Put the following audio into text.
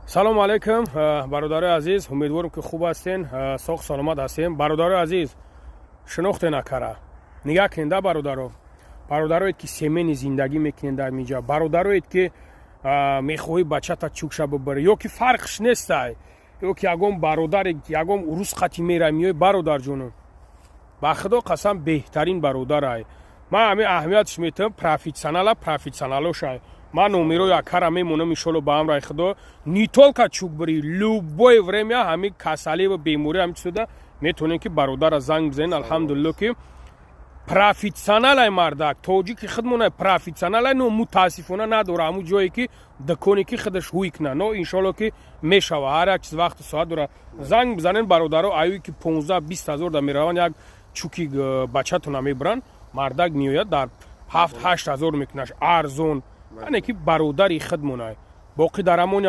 Салому алайкум, бародарои азиз. Умедворам, ки хуб ҳастен, соғ саломат ҳастем. Бародарои азиз, шинохтен акара, нигаҳ кунед да, бародаро. Бародароед, ки семейный зиндагӣ мекунед дар миҷа, бародароед, ки мехоҳӣ бачата чукша бибарӣ ё ки фарқш нестай, ё ки ягон бародаре, ягон урус қати мера миёй, бародарҷону, ба Худо қасам, беҳтарин бародарай. Ман ҳамин аҳамиятш метавам, профессионала, профессионалошай. Ман номерои акара мемонам, иншолло, ба амраи Худо. Не только чукбирӣ, любое время ҳамин касалӣ ва беморӣ, ҳамин чизода метавонем, ки бародара занг бизанед. Алҳамдулилло, ки профессионалай мардак, тоҷики худмонай, профессионалай, но мутаассифона надора ҳамун ҷое, ки дуконе, ки худаш ҳуй куна. Но иншолло, ки мешава, ҳар як чиз вақту соат дора. Занг бизанед, бародаро. Аюе ки 15-20 ҳазор да мераванд, як чуки бачатона мебаранд, мардак меояд, дар 7-8 ҳазор мекунаш, арзон, яъне ки бародари худмонай. Боқӣ дар амони.